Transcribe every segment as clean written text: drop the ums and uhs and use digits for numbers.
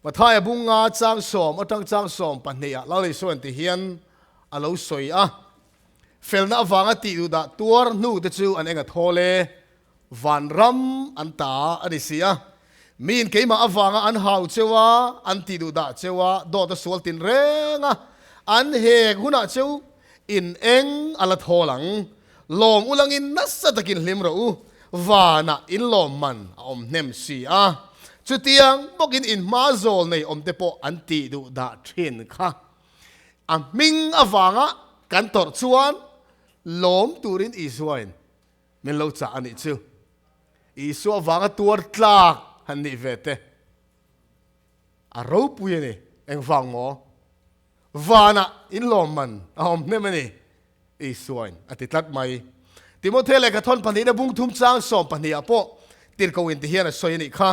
Mathaia bunga chang sawm atang chang sawm pahnih ah Lal Isuan ti hian a lo sawi a, Felna avanga tih duhdah tuar hnu te chu an eng a thawl e, vanram an ta a ni si a. Miin keimah avanga an hau cheu a, an tih duhdah cheu a, dawt a sual tin reng a, an hek hunah cheu in eng a la thawl ang. Lawm ulangin nasa takin hlim rawh u, vanah in lawm man a awm hnem si a. Chutiang bawkin in hma zawl nei awm te pawh an tih duh dah thin kha. A hming avanga kan tawrh chuan lawm turin Isuain min lo chah a nih chu. Isua avanga tuar tlak han nih ve te a ropui a ni. Engvang maw? Vanah in lawm man a awm hnem a ni. Isuain a ti tlat mai. Timothea lehkha thawn pahnihna bung thum chang sawm pahnih ah pawh tirhkoh in ti hian a sawi a nih kha.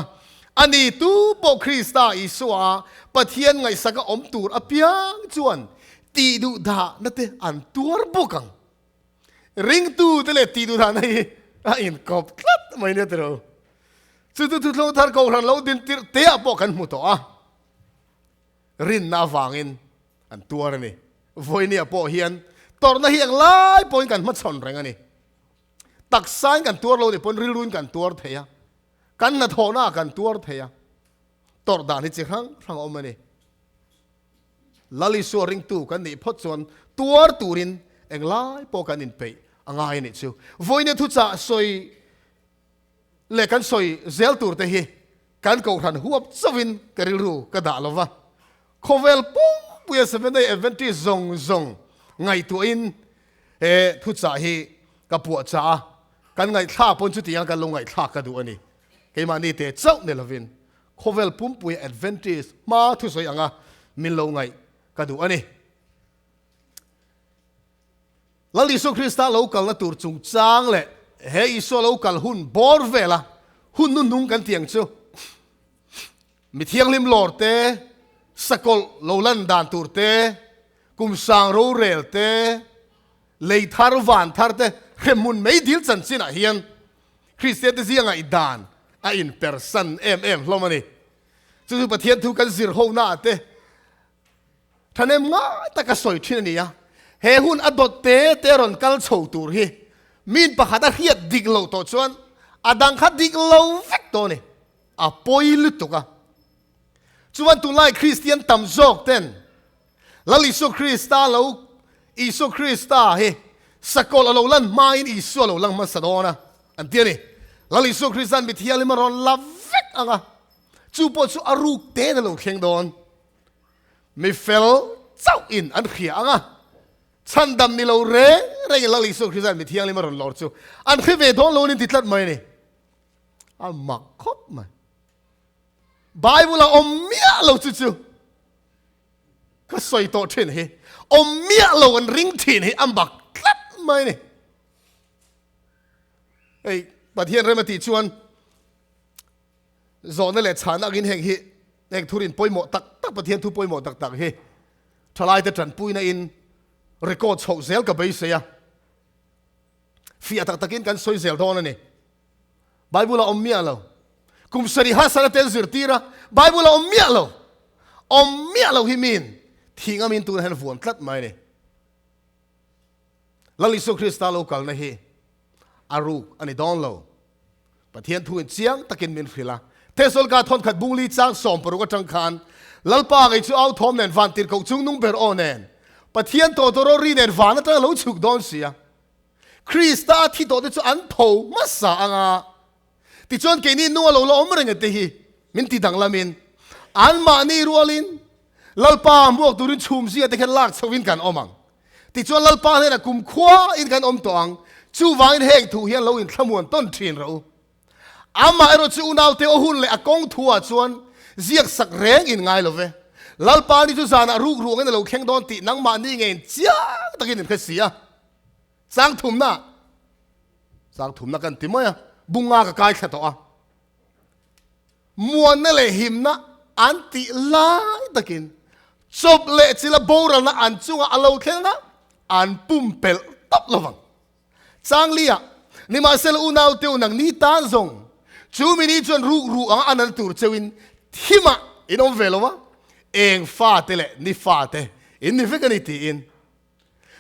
A ni tu pawh Krista Isua Pathian ngaihsaka awm tur apiang chuan tih duh dahna te an tuar bawk ang. Ringtu te leh tih duh dahna hi a inkawp tlat mai nia tiro. Chu chu thuthlung thar kohhran lo din tirh te ah pawh kan hmu tawh a. Rinna avangin an tuar a ni. Vawinia pawh hian tawrhna hi eng lai pawhin kan hmachhawn reng a ni. Taksain kan tuar lo nih pawn rilruin kan tuar thei a, kan hnathawhnaah kan tuar thei a, tawrh dan hi chi hrang hrang a awm a ni. Lal Isua ringtu kan nih phawt chuan tuar turin eng lai pawh kan inpeih a ngai a nih chu. Vawinia thuchah sawi leh kan sawi zel tur te hi kan kohhran huap chauhin ka rilru ka dah lo va, khawvel pumpuia Seventh-day Adventist zawng zawng ngaihtuahin he thuchah hi ka puahchah a, kan ngaihthlak pawn chutiang kan lo ngaihthlak ka duh a ni. Keimahni te chauh ni lovin khawvel pumpuia Adventist hma thusawi anga min lo ngaih ka duh a ni. Lal Isua Krista lo kalna tur chungchang leh he Isua lo kal hun bawr vela hun nuhnung kan tih ang chu mi thianghlim lawr te, sakawlh lo lan dan tur te, kum sang rorel te, lei thar van thar te hremhmun mei dil chanchinah hian Kristian te ziangah i dan a inpersan em em hlawm a ni. Chu chu Pathian thu kan zir honaah te Thahnem ngai taka sawi thin a ni a, he hun a dawt te te rawn kal chho tur hi min pakhat a hriat dik loh tawh chuan a dang kha dik lo vek tawh a ni. A pawi lutuk a. Chuan tunlai Kristian tam zawk ten Lal Isua Krista lo Isua Krista hi sakawlh a lo lan hmain Isua a lo lang hmasa dawn a an ti a ni. Lal Isua Krista'n mithianghlim a rawn la vek ang a, chu pawh chu a ruk tein a lo thleng dawn. Mi fel chauh in an hria ang a, chhandam ni lo reng reng in Lal Isua Krista in mi thianghlim a rawn lawr chu an hre ve dawn lo in ti tlat mai a ni. A mak khawp mai. Bible a awm miah lo chu chu ka sawi tawh thin hi awm miah lo an ring thin hi a mak tlat mai a ni. Hei Pathian rem a tih chuan Zawhna leh chhahna angin heng hi heng thurin pawimawh tak tak Pathian thu pawimawh tak tak hi thalaite tanpuina in record chhoh zel ka beisei a, fiah tak takin kan sawi zel dawn a ni. Bible a awm miah lo. Kum sarih hasana te an zirtir a, Bible a awm miah lo. Awm miah lo hi min thih ngamin tunah hian vuan tlat mai a ni. Lal Isua Krista lo kalna hi a ruk a ni dawn lo. Pathian thu in chiang takin min hrilh a. Thessalka thawnkhat bungli chang 60 atang khan Lalpa ngei chu au thawm nen van tirhkoh chung nung ber aw nen Pathian tawtawraw ri nen van atang a lo chhuk dawn si a. Krista a thi tawh te chu an tho hmasa anga tichuan keini nu a lo la awm reng e te hi min ti danglamin anmahni rualin Lalpa hmuak turin chhum zia te khan lak chhoin kan awm ang. Tichuan Lalpa hnenah kumkhua in kan awm tawh ang. Chuvangin heng thu hian lo inthlamuan tawn thin rawh u. Amah erawh chu unaute aw hun leh a kawng thu ah chuan ziak sak reng in ngai lo ve. Lalpa ni chu zanah ruk ruangin a lo thleng dawn tih nangmahni ngeiin chiang takin in hre si a. Chang thumna, chang thumna kan ti mai a, bunga ka kai thla tawh a. Muanna leh himna an tih lai takin chawp leh chila boralna an chungah a lo thleng a, an pumpelh tawp lo vang. Changlia, Nimahsela unau teu nang ni tan zawng, chu mi ni chuan ruk ru anga a nal tur cheuin thimah. in awm ve lo a, eng fate leh ni fate in ni vek a ni tiin.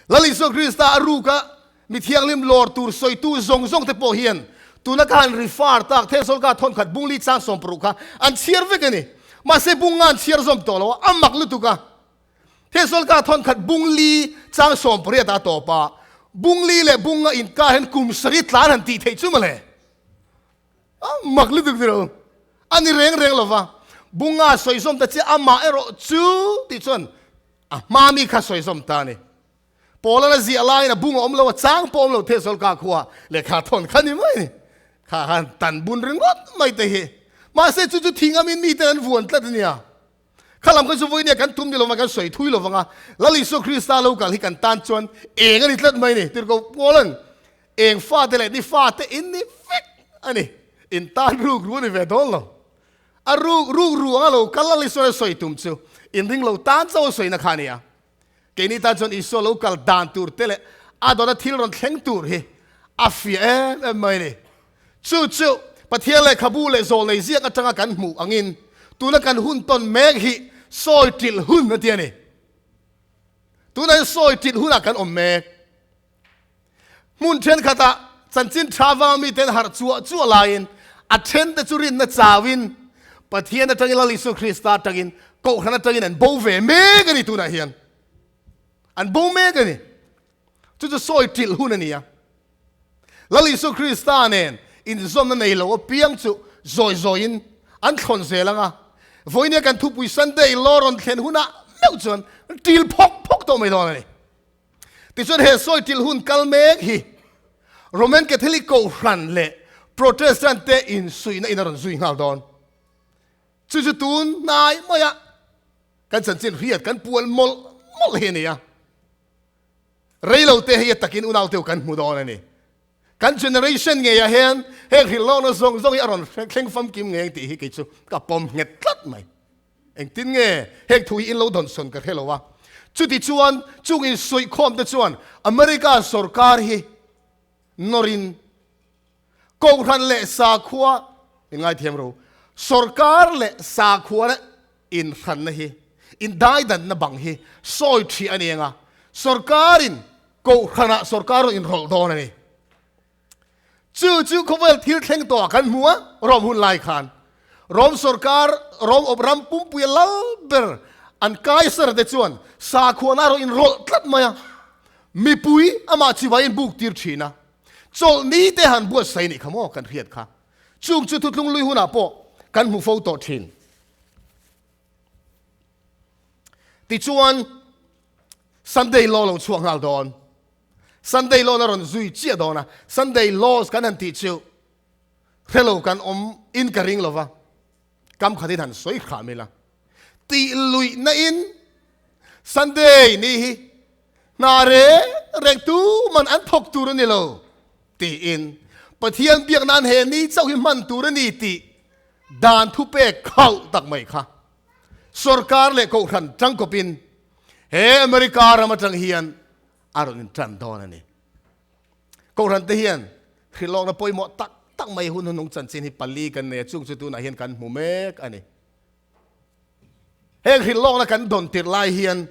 Lal Isua Krista a ruka mi thianghlim lawr tur sawitu zawng zawng te pawh hian tuna ka han refer tak Thessalka thawnkhat bungli chang 60 kha an chhiar vek a ni. Mahse bung nga an chhiar zawm tawh lo a, a mak lutuk a. Thessalka thawnkhat bungli chang 18 a tawp a, bungli leh bunga inkar hian kum sarih tlan han tih theih chu mawle. A mak lutuk tiro. A ni reng reng lova. Bunga sawi zawm ta chiah amah erawh chu tih chuan a hma mi kha sawi zawm ta a ni. Paula a ziah laiin a bung a awm lo, a chang pawh a awm lo Thessalka khua lehkha thawn kha ni mai a ni. Kha khan tan bun ringawt mai te hi. Mahse chu chu thing amin miten an vuan tlat a nia. Kha lam kha chu vawinia kan tum ni lovang kan sawi thui lovang a, Lal Isua Krista lo kal hi kan tan chuan eng a ni tlat mai a ni. Tirhkoh Paula'n eng fate leh ni fate in ni vek a ni. In tan ruk ru a ni ve dawn lo. A ruk ruk ru anga lo kal Lal Isua sawi tum chu in ring lo tan chauh a sawina kha a ni a. Keini tan chuan Isua lo kal dan tur te leh a dawna thil rawn thleng tur hi a fiah em em mai a ni. Chu chu Pathian lehkhabu leh zawlnei ziak atanga kan hmuh angin tuna kan hun tawn mek hi sawi ṭilh hun a ti a ni. Tunah hian sawi ṭilh hunah kan awm mek. Hmun ṭhenkhatah chanchin ṭha vanga miten harh chuah chuah laiin a ṭhente chu rinna chauin Pathian aṭangin Lal Isua Krista aṭangin Kohhran aṭangin an bo ve mek a ni tunah hian. An bo mek a ni. Chu chu sawi ṭilh hun a ni a. Lal Isua Krista nen inzawmna nei lo apiang chu zawi zawiin an thlawn zel ang a. Vawinia kan thupui Sunday law rawn thlen hunah meuh chuan ṭil phawk phawk tawh mai dawn a ni. Tichuan he sawi ṭilh hun kal mek hi Roman Catholic Kohhran leh Protestant te insuihna in a rawn zui nghal dawn. Chu chu tun hnai maia kan chanchin hriat kan pual mawlh mawlh hi a ni a. Rei lo te hei a takin unauteu kan hmu dawn a ni. Kan generation ngeiah hian heng hrilhlawkna zawng zawng hi a rawn thleng famkim ngei ang tih hi kei chu ka pawm nghet tlat mai. Engtin nge heng thu hi in lo dawnsawn ka hre lo a. Chuti chuan chung insuihkhawm te chuan America sorkar hi nawrin Kohhran leh sakhua in ngaithiam ro. Sorkar leh sakhua leh inhranna hi indaidanna bang hi sawi thih a ni ang a, sorkarin Kohhranah sorkar rawn inrawlh dawn a ni. Chu chu khawvel thil thleng tawhah kan hmu a, Rome hun lai khan Rome sorkar, Rome awp ram pumpuia lal ber an Kaiser te chuan sakhuana rawn inrawlh tlat mai a, mipui amah chivaiin buk tir thin a, chawlhni te han buatsaih nih kha maw kan hriat kha. Chung chu thutlung lui hunah pawh kan hmu fo tawh thin. Tichuan, Sunday law lo chhuak nghal dawn. Sunday law na rawn zui chiah dawn a, Sunday laws kan han tih chu hrelo kan awm in ka ring lova, kam khatin han sawi hram ila. Tih luih na in Sunday ni hi hna reng reng tu man an thawk tur a ni lo tiin Pathian biak nan he ni chauh hi hman tur a ni tih dan thupek khauh tak mai kha sorkar leh kohhran tangkawpin he America ram atang hian a rawn intan dawn a ni. Kohhran te hian hrilhlawkna pawimawh tak tak mai hun hunung chanchin hi pali kan nei a, chung chu tunah hian kan hmu mek a ni. Heng hrilhlawkna kan dawn tirh lai hian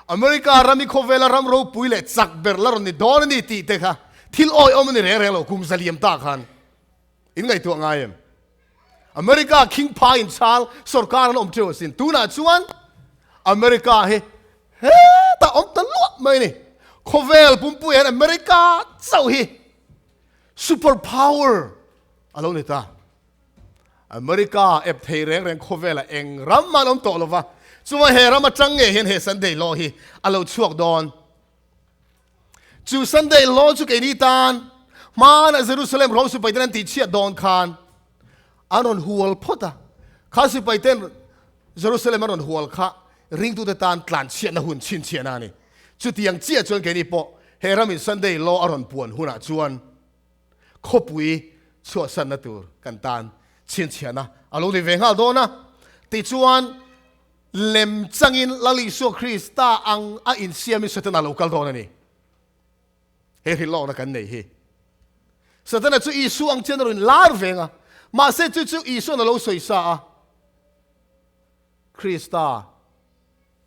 America ram hi khawvela ram ropui leh chak ber la rawn ni dawn a ni tih te kha thil awihawm a ni reng reng lo kum zaliam ta khan. In ngaihtuah ngai em? America khing pha in chal sorkar an awm theuh asin. Tunah chuan America hi hetah awm ta luah mai ni. Khawvel pumpui hian America chauh hi super power a lo ni ta. America ep thei reng reng khawvelah eng ram an awm tawh lova. Chuan he ram atang nge hian he Sunday law hi a lo chhuak dawn. Chu Sunday law chu keini tan hmanah Jerusalem rom sipai ten an tih chhiat dawn khan an rawn hual phawt a. Kha sipai ten Jerusalem an rawn hual kha ringtute tan tlan chhiatna hun chhinchhiahna a ni. Chutiang chiah chuan keini pawh he ramin Sunday law a rawn puan hunah chuan khawpui chhuahsanna tur kan tan chhinchhiahna a lo ni ve nghal dawn a. Tichuan Lem changin Lal Isua Krista ang a insiamin Setana lo kal dawn a ni. He hrilhlawkna kan nei hi. Setana chu Isua ang chian a rawn lar veng a, mahse chu chu Isua'n a lo sawi sa a. Krista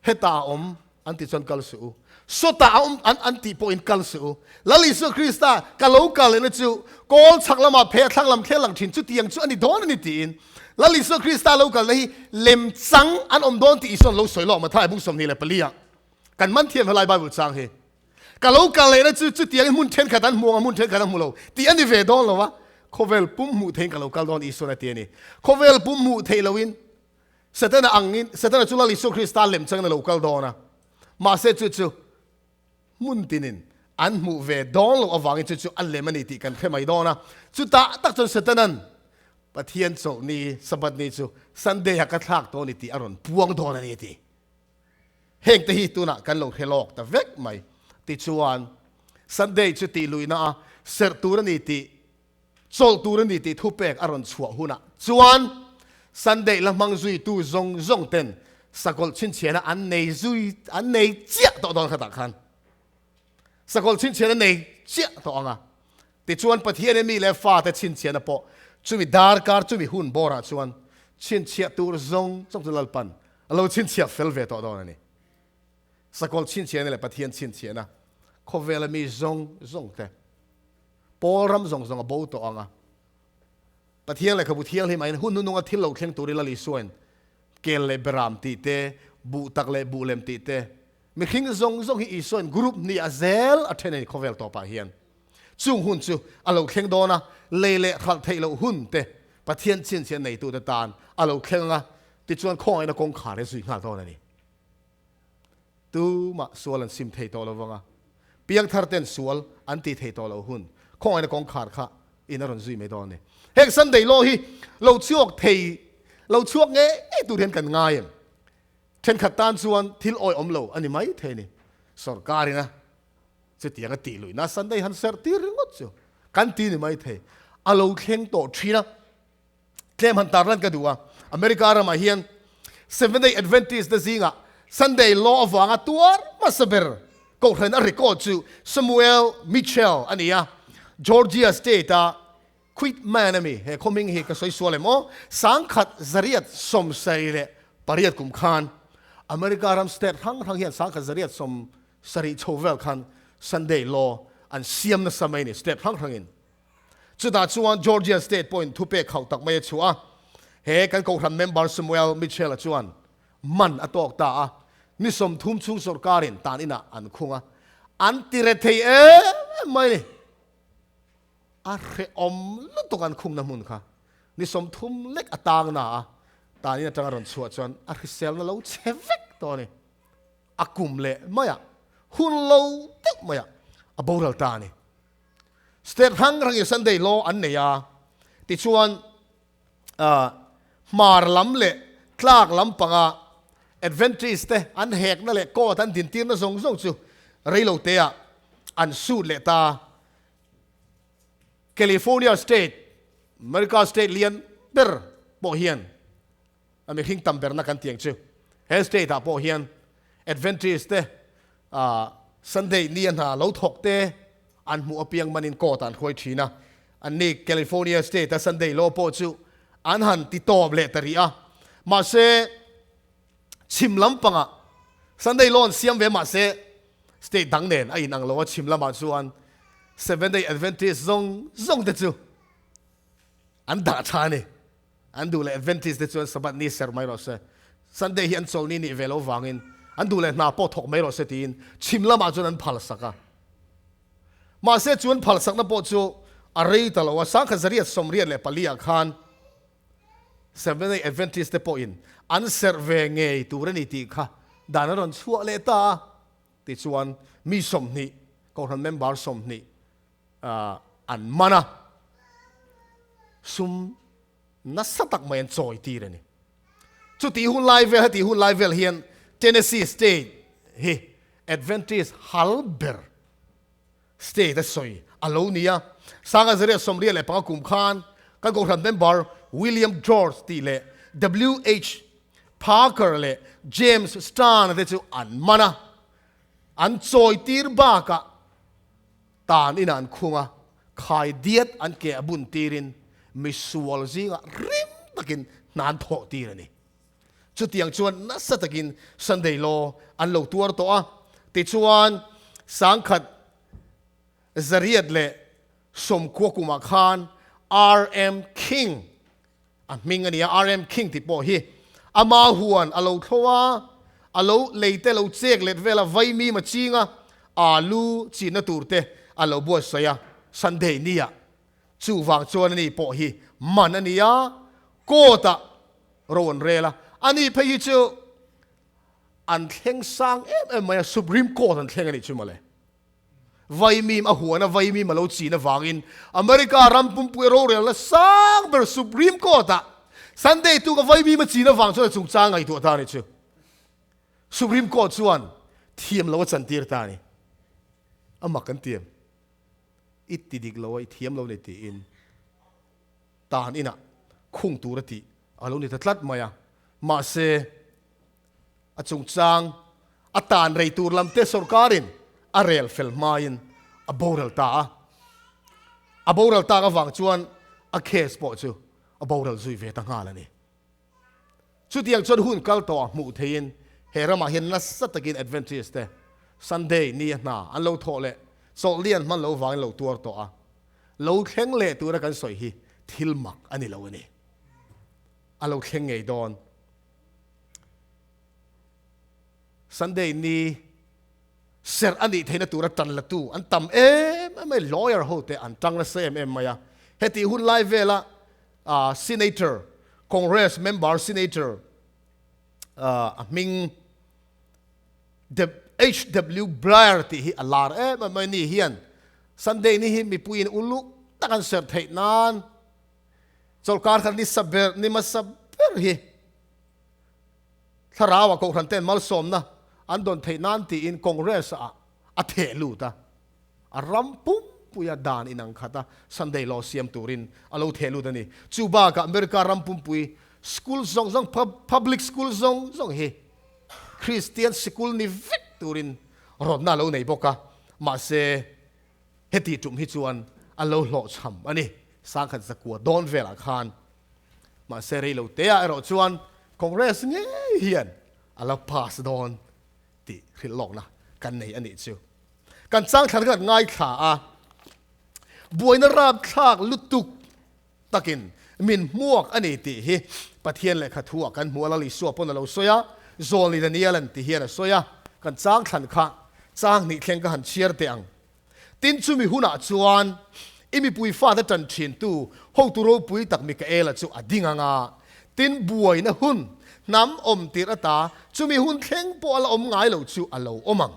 hetah a awm an tih chuan kal suh u. Sawtah a awm an an tih pawhin kal suh u. Lal Isua Krista ka lo kal lehna chu kawl chhak lamah phei a thlang lam thleng lang thin chutiang chu a ni dawn a ni tiin Lal Isua Krista lo kalna hi lem chang an awm dawn tih Isua'n lo sawi lawk Mathai bung 24 ah kan man thiam helai Bible chang hi. Ka lo kal lehna chu chutiangin hmun thenkhat an hmu ang a, hmun thenkhat an hmu lo tih a ni ve dawn lo a, khawvel pum hmuh theihin ka lo kal dawn Isua'n a ti a ni. Khawvel pum hmuh theih loin Setana angin, Setana chu Lal Isua Krista lem changin a lo kal dawn a, mahse chu chu hmun tinin an hmuh ve dawn loh avangin chu chu a lem a ni tih kan hre mai dawn a. Chutah tak chuan Setana'n Pathian chawlhni, Sabbath ni chu Sunday-ah ka thlak tawh a ni tih a rawn puang dawn a ni a ti. Heng te hi tunah kan lo hre lawk ta vek mai. Tichuan, Sunday chu tih luihna a serh tur a ni tih Chawlh tur a ni tih thupek a rawn chhuah hunah chuan Sunday la hmang zuitu zawng zawng ten sakawlh chhinchhiahna an nei zui an nei chiah tawh dawn khatah khan sakawlh chhinchhiahna nei chiah tawh ang a. Tichuan Pathianin mi leh fate chhinchhiahna pawh chumi darkar chumi hun bawrah chuan chhinchhiah tur zawng zawng chu Lalpan a lo chhinchhiah fel ve tawh dawn a ni. Sakawlh chhinchhiahna leh Pathian chhinchhiahna khawvela mi zawng zawng te Paul ram zawng zawng a bo tawh ang a. Pathian lehkhabu thianghlim aiin hun hnununga thil lo thleng turin Lal Isuain kel leh beram tih te, buh tak leh buh lem tih te, mihring zawng zawng hi Isuain group hnih a zel a then a ni khawvel tawpah hian. Chung hun chu a lo thleng dawn a, lei leh hralh theih loh hun te Pathian chhinchhiah neitute tan a lo thleng ang a, tichuan khawngaihna kawngkhar hi zui nghal dawn a ni. Tumah sual an sim thei tawh lo vang a, piangthar ten sual an tih thei tawh lo hun khawngaihna kawngkhar kha in a rawn zui mai dawn a ni. Heng Sunday law hi lo chhuak thei lo chhuak ngei ngei tur hian kan ngai em? Thenkhat tan chuan thil awihawm lo a ni mai thei a ni. Sorkar ina chutiang a tih luihna Sunday han serh tir ringawt chu kan ti ni mai thei. A lo thleng tawh thin a. Tlem han tarlan ka duh a, America ramah hian Seventh Day Adventist te zingah Sunday law avanga tuar hmasa ber kohhran a record chu Samuel Mitchell a ni a, Georgia State a Quitman a mi, he khaw hming hi ka sawi sual em aw, 1778 kum khan America ram state hrang hrang hian 1770 chho vel khan Sunday law an siam nasa mai a ni state hrang hrangin. Chutah chuan Georgia State pawhin thupek khauh tak mai a chhuah a, he kan kohhran member Samuel Mitchell-a chuan man a tawk ta a, ni 30 chhung sawrkarin tan inah an khung a, an ti re thei em em mai a ni. A hrehawm lutuk an khungna hmun kha ni 30 lek a tang na a, tan in atanga rawn chhuah chuan a hriselna lo chhe vek tawh a ni. A kum leh maiah, hun lo deuh maiah a boral ta a ni. State hrang hrangin Sunday law an nei a, tichuan hmar lam leh tlak lampanga Adventist te an hekna leh court an dintirna zawng zawng chu reiloteah an sut leh ta. California State, America state lian ber pawh hian a mihring tam berna kan tih ang chu. He state ah pawh hian Adventist te Sunday ni a hna lo thawk te an hmuh apiang manin court ah an hruai thin a. Anni California state a Sunday law pawh chu an han ti tawp leh ta rih a. Mahse chhim lampangah Sunday law an siam ve mahse state dang nen a inang lo a, chhim lamah chuan Seventh Day Adventist zawng zawng te chu an dah tha a ni. An duh leh Adventist te chuan Sabbath ni ser mai rawh se, Sunday hi an chawlhni nih ve lo vangin an duh leh hna pawh thawk mai rawh se tiin chhim lamah chuan an phalsak a. Mahse chu an phalsakna pawh chu a rei ta lo a, 1984 ah khan Seventh Day Adventist te pawhin an serh ve ngei tur a ni tih kha dan a rawn chhuah leh ta a. Tichuan mi 20, Kohhran member 20 an man a, sum nasa tak mai an chawi tir a ni. Chutih hun lai vel, hetih hun lai vel hian Tennessee State hi Adventist hal ber state a sawi a lo ni a. 1985 kum khan kan kohhran member William George tih leh WH Parker leh James Stern te chu an man a, an chawi tir bakah Tan in an khung a, khai diat an ke a bun tirin misual zingah rim takin hna an thawh tir a ni. Chutiang chuan nasa takin Sunday law an lo tuar tawh a. Tichuan, 1000 190 kumah khan RM King a hming a ni a, RM King tih pawh hi ama huan a lo thlo a, a lo lei te lo chek let vel a, vaimim a ching a, alu chinna tur te a lo buatsaih a, Sunday nia chuvang chuan ani pawh hi man a ni a, court ah ro an rel a, ani phei hi chu an thleng sang em em mai a, Supreme Court an thleng a nih chu mawle. Vaimim a huan a, vaimim a lo chin avangin America ram pumpui rorelna sang ber Supreme Court ah Sunday tuka vaimim a chin avang chuan a chungchang ngaihtuah ta a ni chu. Supreme Court chuan thiam lo a chantir ta a ni. A mak an ti em? I ti dik lo a, i thiam lo ni tiin tan inah khung tur a tih a lo ni ta tlat mai a. Mahse, A chungchang a tan rei tur lam te sorkarin a rel fel hmain a boral ta a. A boral tak avang chuan a case pawh chu a boral zui ve ta nghal a ni. Chutiang chuan hun kal tawh a hmuh theihin he ramah hian nasa takin Adventist te Sunday ni a hna an lo thawh leh chawlh lian hman lo vangin lo tuar tawh a. Lo thleng leh tura kan sawi hi thil mak a ni lo a ni. A lo thleng ngei dawn. Sunday ni serh a nih theihna tura tan latu an tam em em mai, lawyer ho te an tang nasa em em mai a. Heti hun lai vela senator, Congress member senator a hming HW Blair tih hi a lar em em mai ni hian Sunday ni hi mipuiin uluk tak an serh theih nan Chawlhkar khat ni sa ber, ni hmasa ber hi thlarau ah Kohhran ten malsawmna an dawn theih nan tiin Congress ah a theh lut a, a ram pumpuia dan inang khat a Sunday law siam turin a lo theh lut a ni. Chu bakah America ram pumpui school zawng zawng, public school zawng zawng hi Kristian sikul ni vek turin rawtna a lo nei bawk a, mahse Heti tum hi chuan a lo hlawhchham a ni. 1009 dawn velah khan. Mahse rei lo te ah erawh chuan Congress ngei hian a la pass dawn tih hrilh lawkna kan nei a nih chu. Kan changthlan khan ngaithla a, buaina rapthlak lutuk takin min hmuak a ni tih hi Pathian lehkha thu ah kan hmu a, Lal Isua pawn a lo sawi a, Zawlni Daniel an ti hian a sawi a, kan chang thlan kha chang hnih thleng ka han chhiar teh ang. Tin chumi hunah chuan i mipui fate tan thintu hotu ropui tak Mikaela chu a ding ang a, tin buaina hun hnam awm tirh ata chumi hun thleng pawh a la awm ngai lo chu a lo awm ang.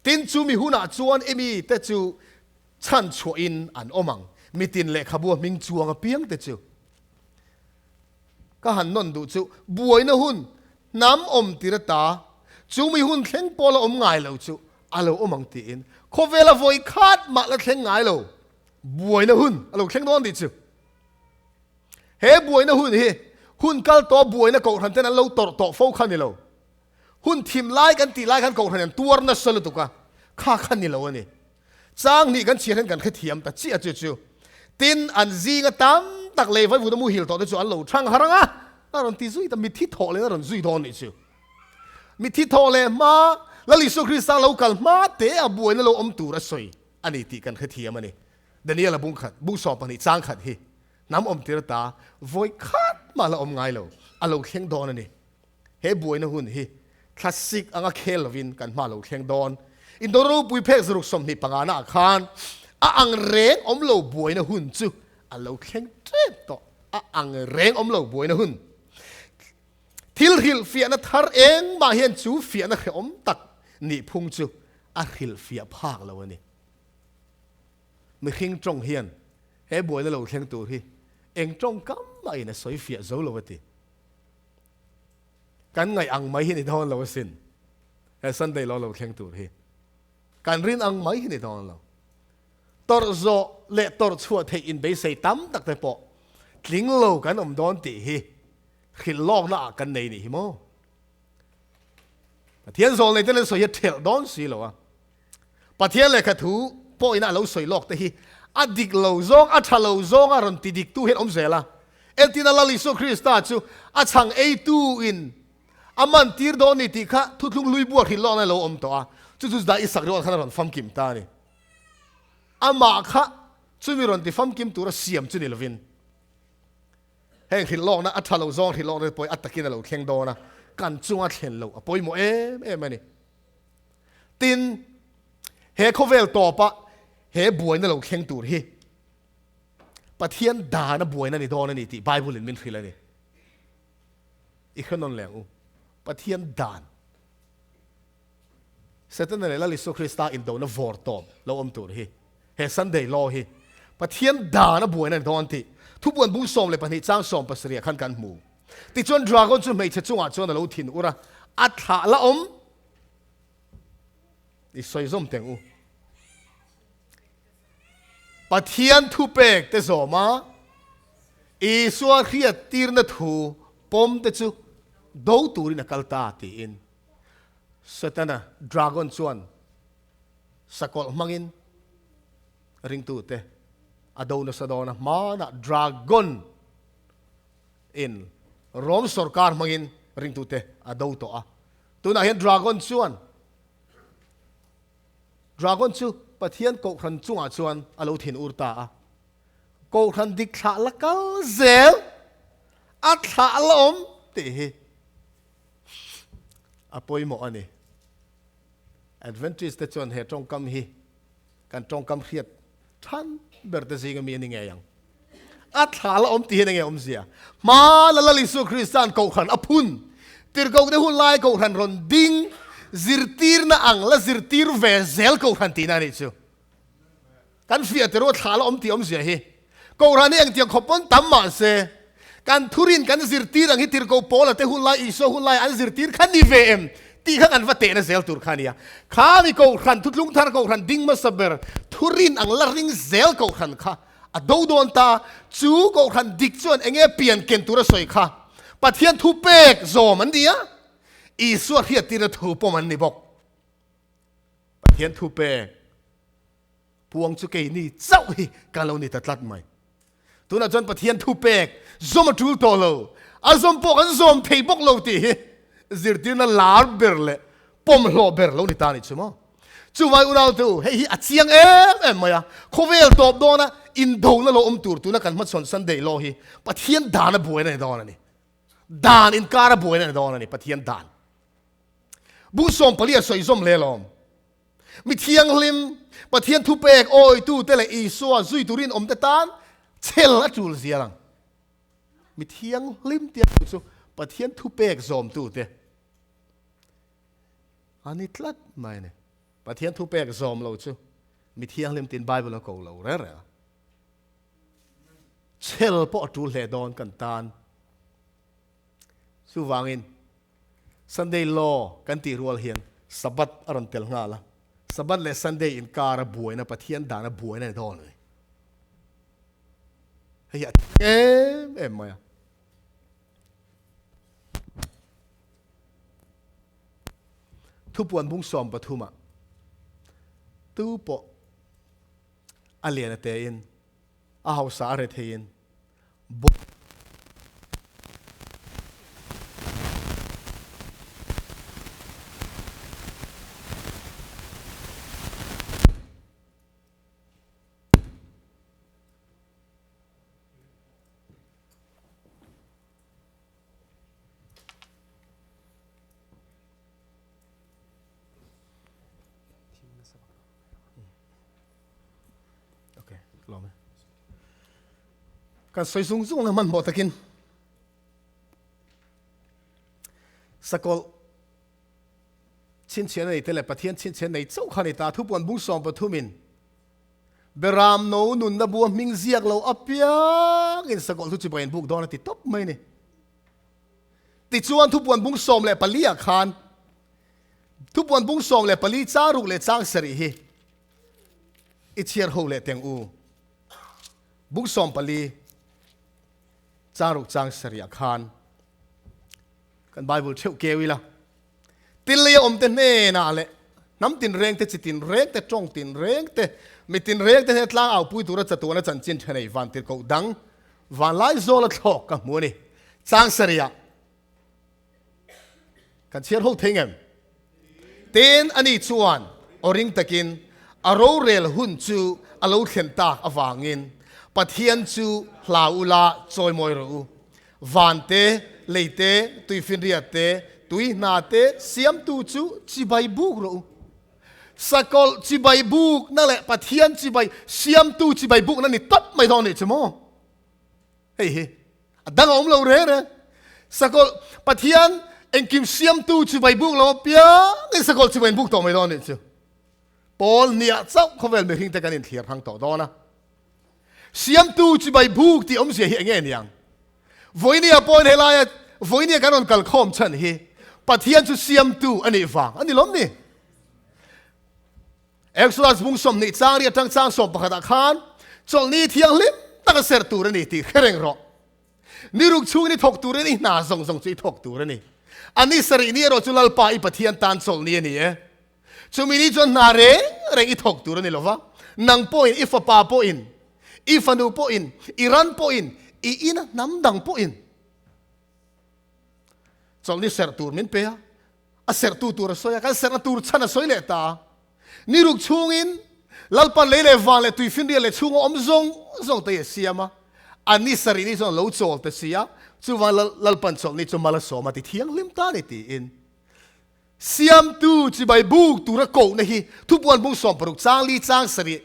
Tin chumi hunah chuan i mite chu Chhan chhuahin an awm ang. Mitin lehkhabu a hming chuang apiang te chu ka han nawn duh chu buaina hun hnam awm tir ata chu mi hun thleng pawh la awm ngai lo chu a lo awm ang tiin khawvela vawi khat mah la thleng ngai lo buaina hun a lo thleng dawn tih chu. He buaina hun hi hun kal tawh buaina kohhran ten an lo tawrh tawh fo kha ni lo. Hun thim lai kan tih lai khan kohhran an tuar nasa lutuk a, kha kha ni lo a ni. Chang hnih kan chhiar hian kan hrethiam ta chiah chu chu. Tin, an zinga tam tak lei vaivut a muhil tawh te chu an lo thang har ang a, a rawn ti zui ta, mitthi thawh leh a rawn zui dawn nih chu. Mitthi thawh leh hma, Lal Isua Krista lo kal hma te a buaina lo awm tur a sawi a ni tih kan hrethiam a ni. Daniel-a bung khat, bung 12 chang khat hi hnam awm tir ata vawi khat mah la awm ngai lo, a lo thleng dawn a ni. He buaina hun hi thlasik anga khel lovin kan hma lo thleng dawn. Indo ropui phek zaruk 25 naah khan a ang reng awm lo buaina hun chu a lo thleng tep tawh. A ang reng awm lo buaina hun. Thil hrilhfiahna thar engmah hian chu fiahna hrehawm tak nihphung chu a hrilhfiah phak lo a ni. Mihring tawng hian he buaina lo thleng tur hi eng tawngkam mahin a sawifiah zo lo a ti. Kan ngaih ang mai hi ni dawn lo asin. He Sunday law lo thleng tur hi. Kan rin ang mai hi ni dawn lo. Tawrh zawh leh tawrh chhuah theih inbeisei tam tak te pawh tling lo kan awm dawn tih hi hrilh lawkna ah kan nei nih hi maw. Pathian zawl nei te len sawi hi a thelh dawn si lo a. Pathian lehkha thu pawhin a lo sawi lawk te hi a dik lo zawng, a tha lo zawng a rawn ti dik tu hian awm zel a. Entina Lal Isua Krista chu a chhang eitu in A man tir dawn ni tih kha thuthlung hlui buak hrilh lawkna lo awm tawh a, chu chu Juda Isakriot khan a rawn famkim ta a ni. Amah kha chumi rawn ti famkim tura siam chu ni lovin, heng hrilh lawkna a tha lo zawng hrilh lawkna te pawh a takin a lo thleng dawn a, kan chunga thlen loh a pawimawh em em a ni. Tin, he khawvel tawpa he buaina lo thleng tur hi Pathian dana buaina ni dawn a ni tih Bible in min hrilh a ni. I hre nawn leh ang u. Pathian dan. Setana leh Lal Isua Krista indona vawr tawp lo awm tur hi, he Sunday law hi Pathian dana buaina ni dawn tih Thupuan bung 12 chang 17 khan kan hmu. Tichuan dragon chu hmeichhe chungah chuan a lo thin ur a, a thlah la awm. I sawi zawm teng u. Pathian thupek te zawm a, Isua hriattirna thu pawm te chu do turin a kal ta tiin Setana, dragon chuan sakawlh hmangin ringtute a do nasa dawn a, hmanah dragon in Rom sorkar hmangin ringtute a do tawh a, tunah hian dragon chuan Dragon chu Pathian kohhran chungah chuan a lo thin ur ta a. Kohhran dik thlah la kal zel, a thlah la awm tih hi a pawimawh a ni. Adventist te chuan he tawngkam hi kan tawngkam hriat than ber te zinga mi a ni ngei ang. A thla la awm tih hian enge awmzia? Hmana Lal Isua Krista'n kohhran a phun, tirhkohte hun lai kohhran rawn ding, zirtirna ang la zirtir ve zel kohhran tihna a nih chu. Kan fiah te ruah thla la awm tih awmzia hi. Kohhran hi engtiang khawp pawn tam mah se, kan thurin kan zirtir ang hi tirhkoh Paula te hun lai, Isua hun lai an zirtir kha ni ve em tih kha kan va tehna zel tur kha a nia. Khami kohhran, thutlung thar kohhran ding hmasa ber, thurin ang la ring zel kohhran kha A do dawn ta, chu kohhran dik chuan enge pian ken tur a sawi kha? Pathian thu pek zawm an ni a, Isua hriattirna thu pawm an ni bawk. Pathian thu pek puang chu keini chauh hi kan lo ni ta tlat mai. Tunah chuan Pathian thu pek zawm a tul tawh lo, a zawm pawh kan zawm thei bawk lo tih hi zirtirna lar ber leh pawmhlawh ber lo ni ta a nih chu maw? Chuvai unautu, hei hi a chiang em em mai a, khawvel tawp dawna indona lo awm tur tuna kan hmachhawn Sunday law hi Pathian dan a buaina ni dawn a ni. Dan inkar a buaina ni dawn a ni, Pathian dan. Bung 14 a sawi zawm hle alawm. Mi thianghlim, Pathian thupek awitute leh Isua zui turin awmte tan chhel a tul zial ang. Mi thianghlim tia chu Pathian thupek zawmtute. A ni tlat mai a ni. Pathian thu pek zawm lo chu mi thianghlim tin Bible a ko lo reng reng a. Chhel pawh a tul hle dawn kan tan. Chuvangin Sunday law kan tih rual hian Sabbath a rawn tel nghal a. Sabbath leh Sunday inkar a buaina Pathian dan a buaina ni dawn a ni. Hei hi a em em mai a. Thupuan bung 13 ah tu pawh a lian a tein a hausa a retheiin Kan sawi zung zung na hmanhmawh takin sakawlh chhinchhiah nei te leh Pathian chhinchhiah nei chauh kha a ni ta. Thupuan bung 13 in Beram no nunna bua hming ziak lo apiangin sakawlh chu chibai an buk dawn a ti tawp mai a ni. Tichuan thupuan bung 14 ah khan thupuan bung 14 chang ruk leh chang sarih hi i chhiar ho leh teng u. Bung 14 chang ruk chang sarih ah khan kan Bible theuh keu ila. Tin lei a awmte hnenah leh hnam tinrengte, chi tinrengte, tawng tinrengte, mi tinrengte hnena tlang aupui tura chatuana chanchin tha nei van tirhkoh dang vanlai zawla thlawk ka hmu a ni. Chang sarihah. Kan chhiar ho thei ngem? Tin, ani chuan aw ring takin a rorel hun chu a lo thlen tak avangin Pathian chu hlau ula chawimawi rawh u. Van te, lei te, tuifinriat te, tui hna te siamtu chu chibai buk rawh u. Sakawlh chibai bukna leh Pathian chibai siamtu chibai bukna ni tawp mai dawn nih chu maw? Hei hi a dang a awm lo reng reng. Sakawlh Pathian engkim siamtu chibai buk lo apiangin sakawlh chibai in buk tawh mai dawn nih chu. Pawl hniah chauh khawvel mihring te kan inthliar hrang tawh dawn a. Siamtu chibai buk tih awmzia hi enge niang? Vawinia pawhin helaia vawinia kan rawn kal khawm chhan hi Pathian chu siamtu a nih vang a ni lawm ni? Exodus bung 20 chang ri atang chang 11 ah khan chawlhni thianghlim taka serh tur a ni tih hre reng rawh. Ni ruk chhungin i thawk turin i hna zawng zawng chu i thawk tur a ni. A ni sarih ni erawh chu Lalpa i Pathian tan chawlhni a ni e. Chumi ni chuan hna reng reng i thawk tur a ni lo va, nang pawhin, i fapa pawhin, i fanu pawhin, i ran pawhin, i ina hnam dang pawhin chawlhni serh tur min pe a, a serhtu tur a sawi a, kan serhna tur chhan a sawi leh ta a. Ni ruk chhungin Lalpan lei leh van leh tuifinriat leh chhunga awm zawng zawng te hi a siam a, a ni sarih ni chuan a lo chawl ta si a, chuvang Lalpan chawlhni chu mal a sawm a ti thianghlim ta a ni tiin. Siamtu chibai buk tura kohna hi thupuan bung 60 chang li chang sarih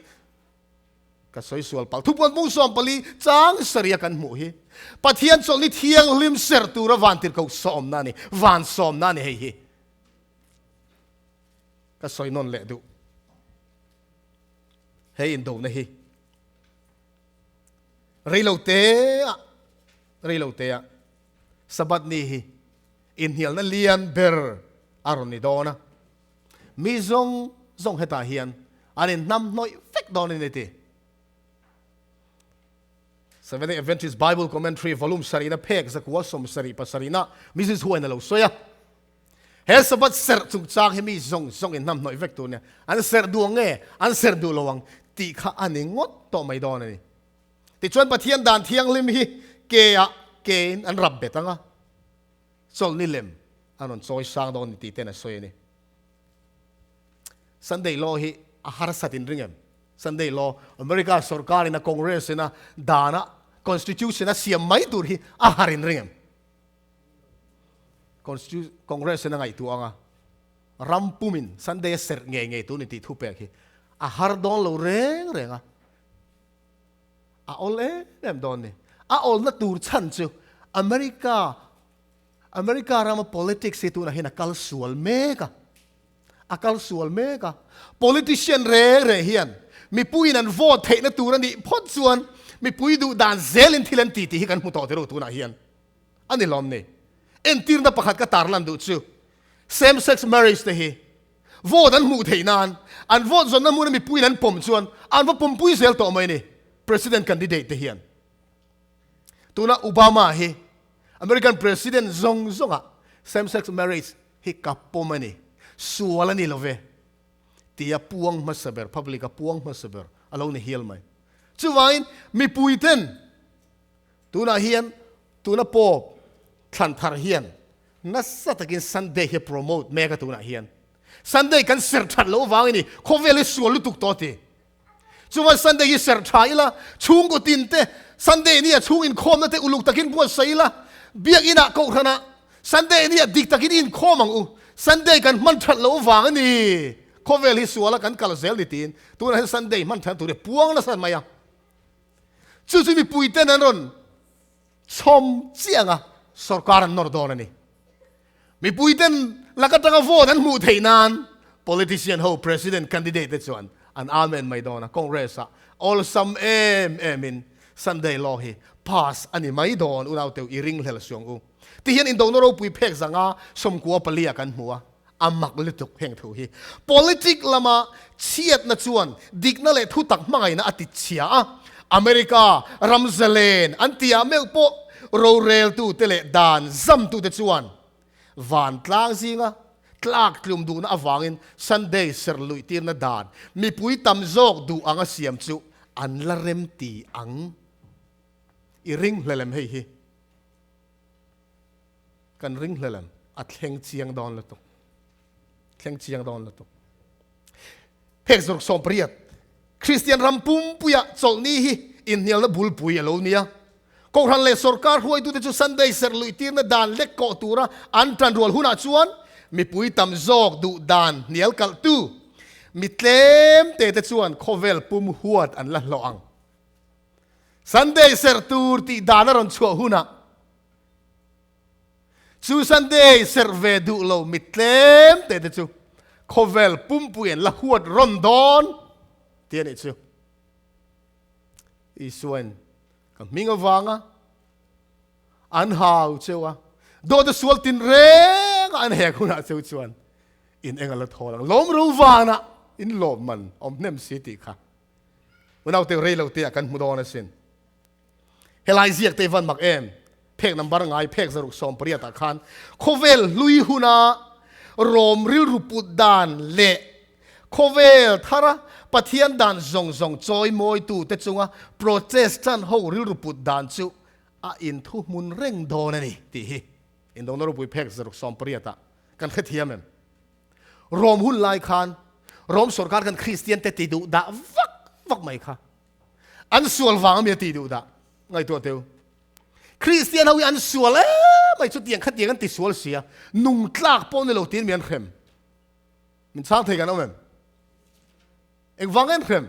ka sawi sual palh thupuan bung 14 chang sarih a kan hmuh hi Pathian chawlhni thianghlim serh tura vantirhkoh sawmna a ni, van sawmna a ni hei hi ka sawi nawn leh duh. Hei indona hi reilote ah reilote ah Sabbath ni hi inhnialna lian ber a rawn ni dawn a, mi zawng zawng hetah hian an inhnam hnawih vek dawn a ni ti. Seventh-day Adventist Bible Commentary Volume sarihna phek zakua 77 ah Mrs. Huain a lo sawi a. He Sabbath serh chungchang hi mi zawng zawng inhnam hnawih vek tur nia, an serh duh ang nge, an serh duh lo ang tih kha a ni ngawt tawh mai dawn a ni. Tichuan Pathian dan thianghlim hi ke ah kein an rap bet ang a, chawlhni lem an rawn chawi sang dawn ni tih ten a sawi a ni. Sunday law hi a harsat in ring em? Sunday law America sorkar in a Congress in a dan a constitution a siam mai tur hi a har in ring em? Congress in a ngaihtuah ang a, ram pumin Sunday a serh ngei ngei tur ni tih thu pek hi a har dawn lo reng reng a. A awl em em dawn ni. A awlna tur chhan chu America America rama politics hi tunah hian a kal sual mek a. A kal sual mek a. Politician reng reng hian mipuiin an vote theihna tur a nih phawt chuan mipui duh dan zelin thil an ti tih hi kan hmu tawh tiro tunah hian. A ni lawm ni. Entirna pakhat ka tarlan duh chu same sex marriage te hi Vote an hmuh theih nan an vote zawnna hmuna mipuiin an pawm chuan an va pawmpui zel tawh mai ni President candidate te hian. Tuna Obama hi American President zawng zawngah same sex marriage hi ka pawm a ni, sual a ni lo ve tia puang hmasa ber, public a puang hmasa ber a lo ni hial mai. Chuvangin mipui ten tunah hian tuna Pope thlan thar hian Nasa takin Sunday hi a promote mek a tunah hian. Sunday kan serh that loh vangin i khawvel hi sual lutuk tawh ti. Chuan Sunday hi serh tha ila, chhungkaw tin te Sunday nia chhung inkhawmna te uluk takin buatsaih ila, biakinah kohhranah Sunday nia dik takin i inkhawm ang u. Sunday kan hman that loh vang a ni. Khawvel hi suala kan kal zel ni tiin tunah hian Sunday hman that tur hi puang nasa mai a. Chu chu mipui ten an rawn Chhawm chianga sorkar an nawr dawn a ni. Mipuiten lak atanga vote an hmuh theih nan politician ho president candidate te chuan an amen mai dawn a, Congress ah awlsam em em in Sunday law hi pass a ni mai dawn unau teu i ringhlel suang u. Ti hian indona ropui phek zanga 94 ah kan hmu a, a mak lutuk heng thu hi. Politic lama chhiatna chuan dikna leh thutak hmangaihna a ti chhia a, America ram zalen an tihah meuh pawh roreltute leh dan zamtute chuan vantlang zinga tlak tlum duhna avangin Sunday serh luihtirna dan mipui tam zawk duh anga siam chu an la rem ti ang. I ringhlel em hei hi? Kan ringhlel em? A thleng chiang dawn lutuk. Thleng chiang dawn lutuk. Phek zaruk 80, Kristian ram pumpuia chawlhni hi inhnialna bulpui a lo nia. Kohhran leh sorkar hruaitute chu Sunday serh luih tirna dan lek kawh tura an tan rual hunah chuan mipui tam zawk duh dan hnial kalhtu mi tlem te te chuan khawvel pum huat an la hlawh ang. Sunday serh tur tih dan a rawn chhuah hunah Chu Sunday serh ve duh lo mi tlem te te chu khawvel pumpui an la huat rawn dawn tih a nih chu. Isuain ka hming avanga an hau cheu a, dawt a sual tin reng a an hek hunah cheu chuan in eng a la thawl ang. Lawm ro vanah in lawm man awm hnem si tih kha unaute rei lo te ah kan hmu dawn asin. Helai ziak te van mak em? Phek number ngai phek 680 ah khan khawvel hlui huna Rom rilru put dan leh khawvel thara Pathian dan zawng zawng chawi mawitu te chunga Protestant ho rilru put dan chu a inthuhmun reng dawn a ni tih hi Indona ropui phek 680 ah kan hrethiam em? Rom hun lai khan Rom sorkar khan Kristian te ti duh dah vak vak mai kha. An sual vang ami a ti duh dah ngaihtuah teu. Kristian ho hi an sual em mai chu tiang kha tiang an ti sual sia nung tlak pawh ni lo tiin mi an hrem. Min chhang thei kan awm em? Eng vang an hrem?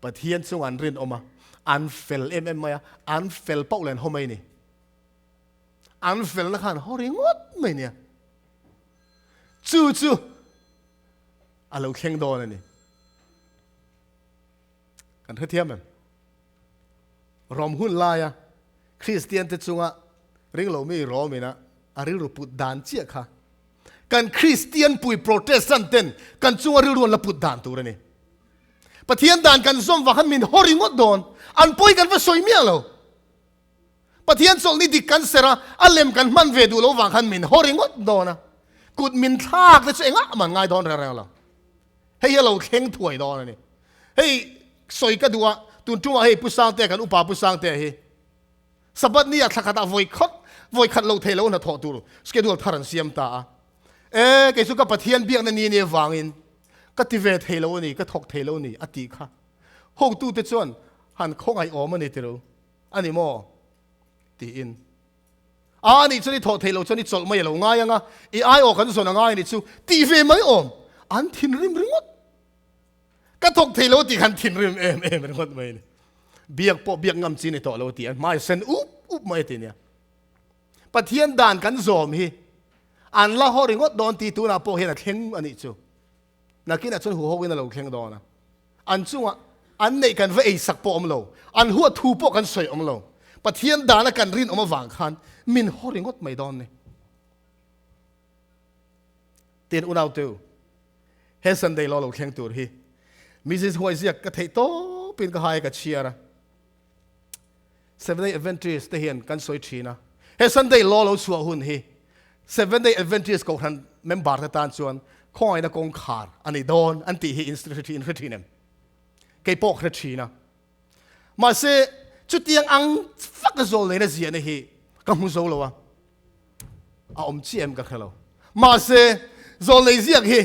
Pathian chung an rin awm a, an fel em em mai a, an fel pauh len ho mai ni. An felna khan ho ringawt mai nia. Chu chu a lo thleng dawn a ni. Kan hrethiam em? Rom hun laia Kristian te chunga ringlo mi Rom ina a rilru put dan chiah kha kan Kristian pui Protestant ten kan chunga rilru an la put dan tur a ni. Pathian dan kan zawm vang khan min haw ringawt dawn, an pawi kan va sawi miah lo. Pathian chawlhni dik kan serh a, a lem kan hman ve duh lo vang khan min haw ringawt dawn a, kut min thlak te chu engah man ngai dawn reng reng lo. Hei hi a lo thleng thuai dawn a ni. Hei sawi ka duh a, tun tumah hei Pu Sangtea kan upa Pu Sangtea hi Sabbath ni ah thla khatah vawi khat vawi khat lo thei lo hnathawh tur schedule thar an siam ta a. E kei chu ka Pathian biakna ni ni avangin ka ti ve thei lo a ni, ka thawk thei lo a ni a tih kha. Hotute chuan han khawngaih awm a ni tiro. A ni maw? tiin. A nih chuan i thawh theih loh chuan i chawlh mai a lo ngai ang a, i aiawh kan zawn a ngai a nih chu tih ve mai awm. An thinrim ringawt. Ka thawk thei lo tih khan thinrim em em ringawt mai a ni. Biak pawh biak ngam chi ni tawh lo tih an hmai sen up up mai a ti nia. Pathian dan kan zawm hi an la haw ringawt dawn tih tunah pawh hian a thleng a nih chu. Nakinah chuan huhoin a lo thleng dawn a. An chungah an neih kan va eisak pawh awm lo, an huat thu pawh kan sawi awm lo. Pathian dana kan rinawm avang khan min haw ringawt mai dawn ni. Tin unauteu, he Sunday law lo thleng tur hi Mrs. Huai ziak ka theih tawpin ka hai a ka chhiar a. Seventh Day Adventist te hian kan sawi thin a, he Sunday law lo chhuah hun hi Seventh Day Adventist kohhran member te tan chuan khawngaihna kawngkhar a ni dawn an tih hi in hre thin em? Kei pawh ka hre thin a. Mahse, chutiang ang fak a zawl neihna ziahna hi ka hmu zo lo a, a awm chiah em ka hre lo. Mahse, zawl nei ziak hi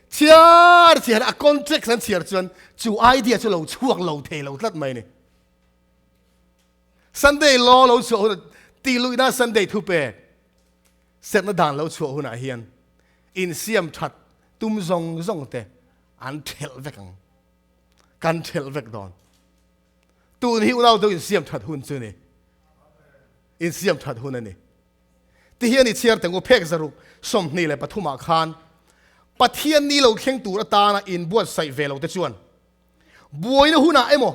chhiar chhiar a contract an chhiar chuan chu idea chu lo chhuak lo thei lo tlat mai a ni. Sunday law lo chhuah hunah tih luihna Sunday thu pek serhna dan lo chhuah hunah hian insiam that tum zawng zawng te an thelh vek ang. Kan thelh vek dawn. Tun hi unau te insiam that hun chu ni. Insiam that hun a ni. Ti hian i chhiar teng u phek 623 ah khan Pathian ni lo thleng tur atana inbuatsaih ve lo te chuan Buaina hunah emaw,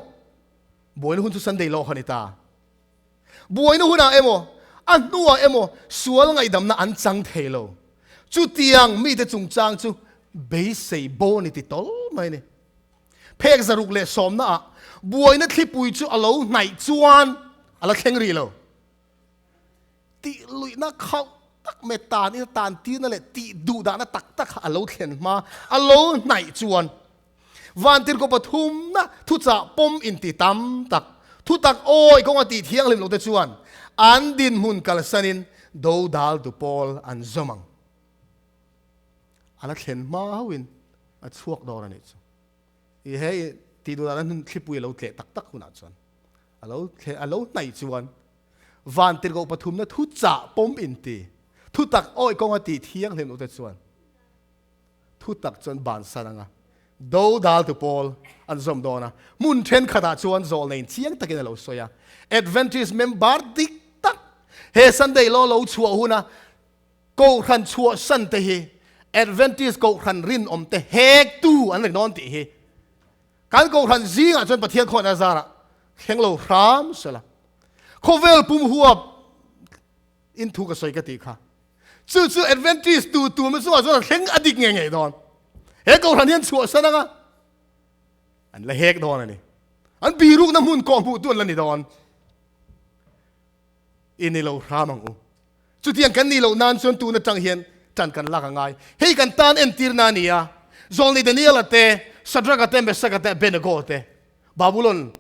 buaina hun chu Sunday law kha ni ta. Buaina hunah emaw, a hnuah emaw sual ngaihdamna an chang thei lo. Chutiang mite chungchang chu beisei bo ni ti tawl mai a ni. Phek 610 ah buaina thlipui chu a lo hnaih chuan a la thleng rih lo. Tih luihna khauh tak mai tan ina tan tirna leh tih duh dahna tak tak kha a lo thlen hma, a lo hnaih chuan Vantirhkoh pathumna thuchah pawm inti tam tak, thutak awi kawnga tih thianghlim lote chuan an dinhmun kalsanin dodal tu pawl an zawm ang. A la thlen hma hauhin a chhuak dawn a nih chu. I he tih duh dan a thlipui a lo tleh tak tak hunah chuan a lo thle a lo hnaih chuan vantirhkoh pathumna thu chah pawm inti thutak awi kawnga tih thianghlim loh te chuan thutak chuan bansan anga dodal tu pawl an zawm dawn a hmun thenkhatah chuan zawlneiin chiang takin a lo sawi a Adventist member dik tak he Sunday law lo chhuah huna Kohhran chhuahsan te hi Adventist kohhran rinawm te hektu an ri dawn tih hi kan kohhran zingah chuan Pathian khawhna zarah thleng lo hram sela. Khawvel pum huap in thu ka sawi ka tih kha. Chu chu Adventist tu tu mi chungah chuan a thleng a dik ngei ngei dawn. He kohhran hian chhuahsan anga an la hek dawn a ni. An birukna hmun kawh hmuh tu an la ni dawn. I ni lo hram ang u. Chutiang kan nih loh nan chuan tun atang hian tan kan lak a ngai. Hei kan tan entirna a ni a, Zawlni Daniela te, Shadrach-a te, Meshach-a te, Abednego te Babulon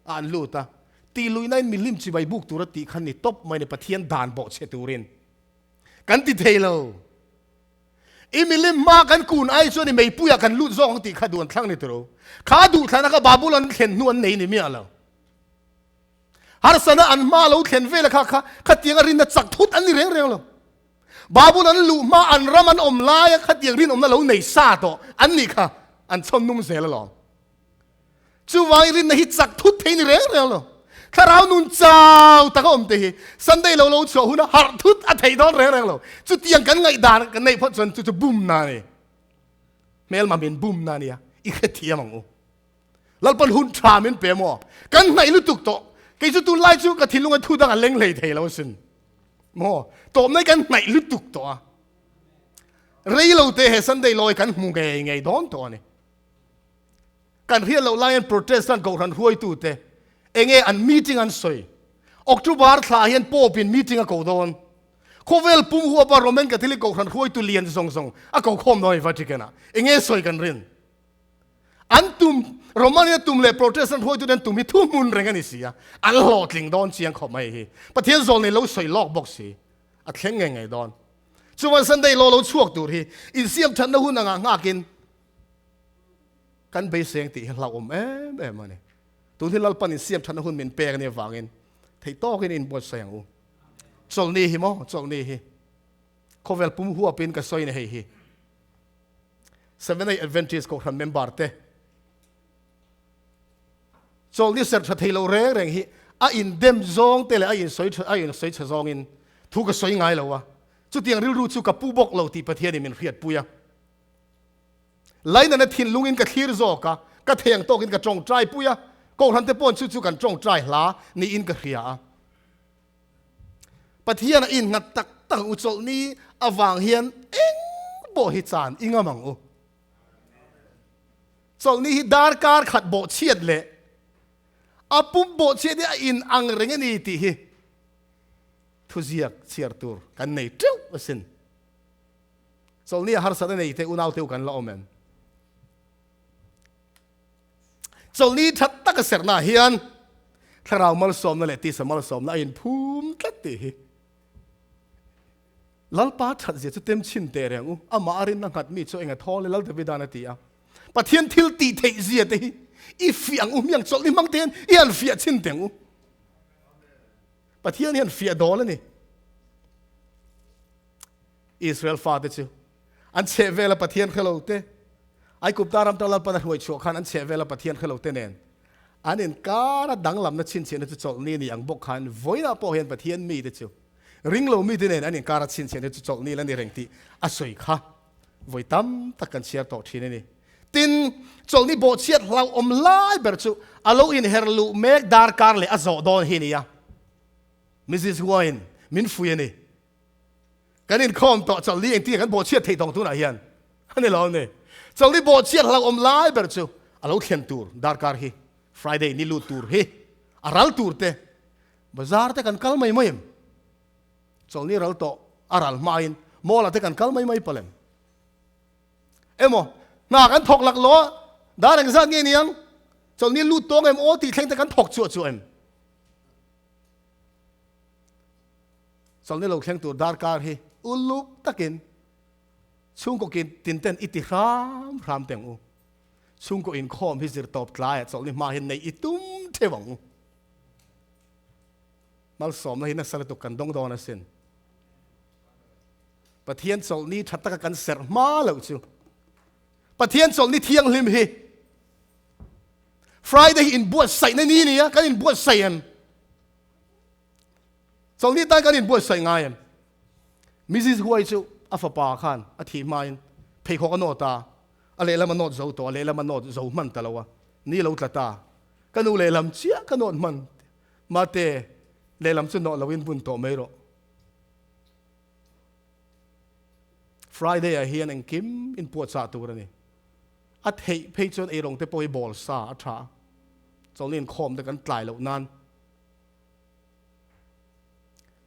ah an lut a. Tih luihnain milim chibai buk tura tih kha ni tawp mai ni Pathian dan bawh chhe turin kan ti thei lo. I milim hma kan kun ai chuan i meipuiah kan lut zawk ang tih kha duh an thlang ni tiro. Kha duhthlana kha Babulon thlen hnu an nei ni miah lo. Harsana an hma lo thlen vel a kha kha khatiang a rinna chak thut an ni reng reng lo. Babul an luh hma an ram an awm lai a khatiang rinawmna lo nei sa tawh an nih kha an chhawn nung zel alawm. Chuvangin rinna hi chak thut thei ni reng reng lo. Thlarau nun chau taka awm te hi Sunday lo lo chhuah huna harh thut a theih dawn reng reng lo. Chutiang kan ngaihdan kan neih phawt chuan chu chu bumna a ni. Hmelma min bumna a nia, i hrethiam ang u. Lalpan hun tha min pe maw? Kan hnaih lutuk tawh. Kei chu tunlai chu ka thinlung a thu dang a leng hlei thei lo asin. Maw? Tawpnai kan hnaih lutuk tawh a. Rei lo te he Sunday lawi kan hmu ngei ngei dawn tawh a ni. Kan hriat loh laiin Protestant kohhran hruaitu te enge an meeting an sawi. October thla hian Pope in meeting a ko dawn. Khawvel pum huapa Roman Catholic kohhran hruaitu lian zawng zawng a ko khawm dawn Vatican ah. Enge sawi kan rin? An tum, Romania tum leh Protestant hruaitute an tum hi thuhmun reng a ni si a, an hlawhtling dawn chiang khawp mai hi. Pathian zawl nei lo sawi lawk bawk si, a thleng ngei ngei dawn. Chuan Sunday law lo chhuak tur hi insiam thatna hun angah nghakin kan beiseng tih hi hlauhawm em em a ni. Tun hi Lalpan insiam thatna hun min pek a nih avangin theih tawkin inbuatsaih ang u. Chawlhni hi maw, chawlhni hi khawvel pum huapin ka sawi ni hei hi. Seventh-day Adventist Kohhran member te chawlhni serh tha thei lo reng reng hi a indem zawng te leh a insawi tha a insawi chhe zawngin thu ka sawi ngai lo a, chutiang rilru chu ka pu bawk lo tih Pathianin min hriatpui a. Lainana thinlungin ka thlir zawk a, ka theng tawkin ka tawngtai pui a, Kohhran te paw'n chu chu kan tawngtai hla niin ka hria a. Pathian a innghat tak tak ang u chawlhni avang hian eng pawh hi chan i ngam ang u. Chawlhni hi darkar khat bawhchhiat leh a pum bawhchhiat hi a in ang reng a ni tih hi thuziak chhiar tur kan nei teuh asin. Chawlhni a harsat a nei te unau teuh kan la awm em? Chawlhni tha taka serhnaah hian thlarau malsawmna leh tisa malsawmna a inphum tlat tih hi Lalpa thatzia chu tem chhin teh reng u. Amah a rinna nghat mi chu enga thawl i Lal Davidan a ti a. Pathian thil tih theih zia te hi i fiah ang u hmiang chawlhni hmang te hian i han fiah chhin teh ang u. Pathian hian fiah dawl a ni. Israel fate chu An chheh vela Pathian hre lo te, Aigupta ram tang Lalpan a hruai chhuah khan an chheh vela Pathian hre lo te nen an inkara danglamna chhinchhiahna chu chawlhni ni ang bawk khan vawiinah pawh hian Pathian mite chu ringlo mite nen an inkara chhinchhiahna chu chawlhni la ni reng tih a sawi kha vawi tam tak kan chhiar tawh thin a ni. Tin, chawlhni bawhchhiat hlauhawm lai ber chu a lo inher luh mek darkar leh a zawh dawn hi a ni a, Mrs. Huain min fui a ni. Kan inkhawm tawh chawlhni engtin nge kan bawhchhiat theih tawng tunah hian a ni lo ni. Chawlhni bawhchhiat hlauhawm lai ber chu a lo thlen tur darkar hi Friday ni lut tur hi a ral tur te bazar te kan kal mai mai em? Chawlhni ral tawh a ral hmain mall ah te kan kal mai mai palh em? Emaw hna kan thawk lak lo a dar engzat nge niang chawlhni lut tawng em aw tih thleng te kan thawk chuah chuah em? Chawlhni lo thleng tur darkar hi uluk takin chhungkaw kin tin ten i ti hram hram teh ang u. Chhungkaw inkhawm hi zir tawp tlaiah chawlhni hma hian neih i tum theuh ang u. Malsawmna hi nasa lutuk kan dawng dawn asin. Pathian chawlhni tha taka kan serh hma loh chu Pathian chawlhni thianghlim hi Friday hi inbuatsaihna ni nia kan inbuatsaih em? Chawlhni tan kan inbuatsaih ngai em? Mrs. Huai chu a fapa khan a thih hmain pheikhawk a nawt a, a lehlam a nawt zo tawh, a lehlam a nawt zo hman ta lo a, ni lo tla ta. Ka nu lehlam chiah ka nawt hman. Mate, lehlam chu nawh loin bun tawh mai rawh. Friday ah hian engkim inpuahchah tur a ni. A theih phei chuan eirawng te pawh hi bawl sa a tha a, chawlhni inkhawm te kan tlai loh nan.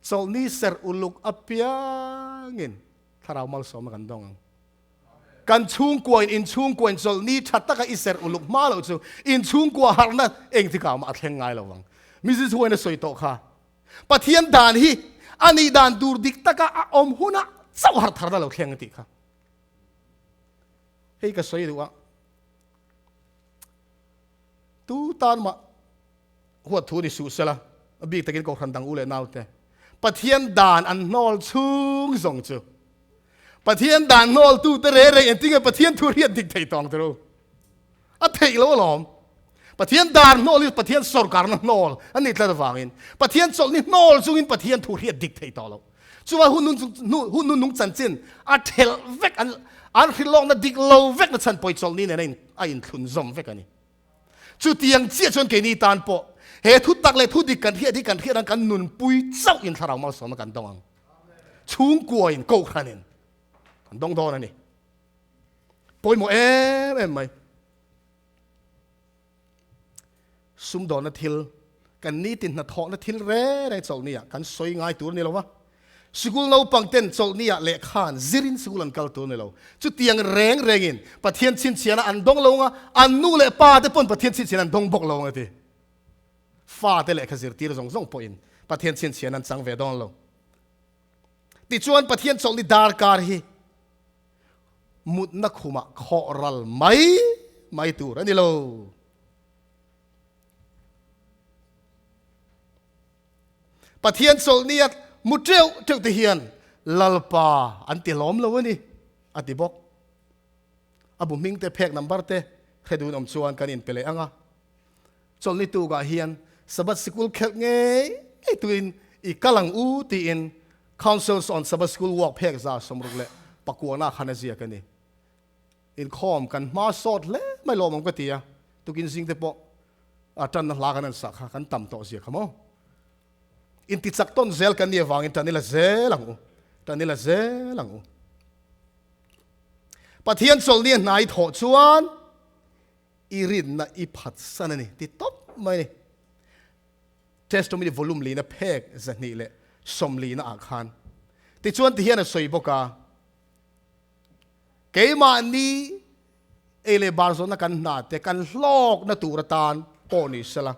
Chawlhni serh uluk apiangin thlarau malsawmna kan dawng ang. Kan chhungkuain in chhungkuain chawlhni tha taka i serh uluk hma loh chu in chhungkua harhna engtikah mah a thleng ngai lo vang. Mrs. Huain a sawi tawh kha. Pathian dan hi a nih dan tur dik taka a awm hunah chauh harh tharna lo thleng a tih kha. Hei ka sawi duh a, tu tan mah huat thu ni suh sela, a bik takin Kohhran dang u leh naute, Pathian dan an hnawl chhung zawng chu Pathian dan hnawltu te re reng engtinge Pathian thu hriat dik thei tawng turu. A theih lo alawm. Pathian dar hnawl hi Pathian sorkarna hnawl a nih tlat avangin Pathian chawlhni hnawl chungin Pathian thu hriat dik thei tawh lo. Chuvang hun nun hun nun nung chanchin a thelh vek an an hrilhlawkna dik lo vek na chhan pawi chawlhni nen a in a inthlun zawm vek a ni. Chutiang chiah chuan keini tan pawh he thu tak leh thu dik kan hriat hi kan hriat ang kan nunpui chauh in thlarau malsawmna kan dawng ang. Chhungkuain Kohhranin kan dawng dawn a ni. Pawimawh em em mai. Sumdawnna thil, kan nitin hnathawhna thil reng reng chawlhniah kan sawi ngai tur a ni lo va. Sikul naupang ten chawlhniah lehkhan zirin sikul an kal tur a ni lo. Chutiang reng rengin Pathian chhinchhiahna an dawng lo anga, an nu leh pa te pawn Pathian chhinchhiahna an dawng bawk lo ang a ti. Fa te lehkha zirtir zawng zawng pawhin Pathian chhinchhiahna an chang ve dawn lo. Tichuan Pathian chawlhni darkar hi mutna khumah khawh ral mai mai tur a ni lo. Pathian chawlhnia mu teuh teuh te hian Lalpa an ti lawm lo a ni, a ti bawk. A bu hming te phek number te hre dun awm chuan kan inpe leh ang a. Chawlhni tukah hian Sabbath sikul khelh ngei ngei tuin i kal ang u tiin Councils on Sabbath School Work phek 69 khan a ziak a ni. Inkhawm kan hma sawt hle mai lawmawm ka ti a, tukin zing te pawh a tanna hla kan han sak kha kan tam tawh zia kha maw. Intichak tawn zel kan nih avangin tan ila zel ang u, tan ila zel ang u. Pathian chawlhni a hnai thawh chuan I rinna i phatsan a ni ti tawp mai a ni. Testimony volume lina phek 240 ah khan tichuan ti hian a sawi bawk a, Keimahni ei leh bar zawnna kan hna te kan hlawkna tur atan pawh ni sela,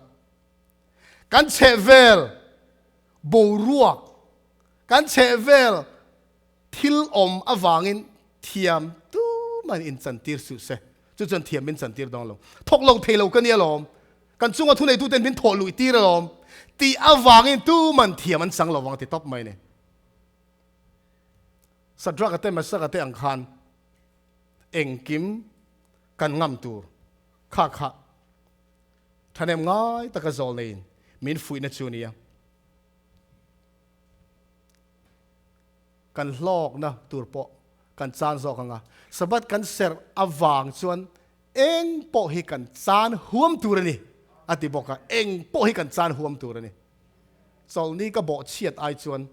kan chhehvel boruak, kan chhehvel Thil awm avangin thiam tuman in chantir suh se, chu chuan thiam min chantir dawn lo. Thawk lo thei lo ka nia lawm, kan chunga thuneituten min thawh luih tir alawm tih avangin tuman thiam an chang lo vang ti tawp mai ni. Sadraka te Mesaka te ang khan engkim kan ngam tur kha kha thahnem ngai taka zawl neiin min fuihna chu nia. Kan hlawkna tur pawh kan chan zawk ang a, Sabbath kan serh avang chuan eng pawh hi kan chan huam tur a ni, a ti bawk a, eng pawh hi kan chan huam tur a ni. Chawlhni ka bawhchhiat ai chuan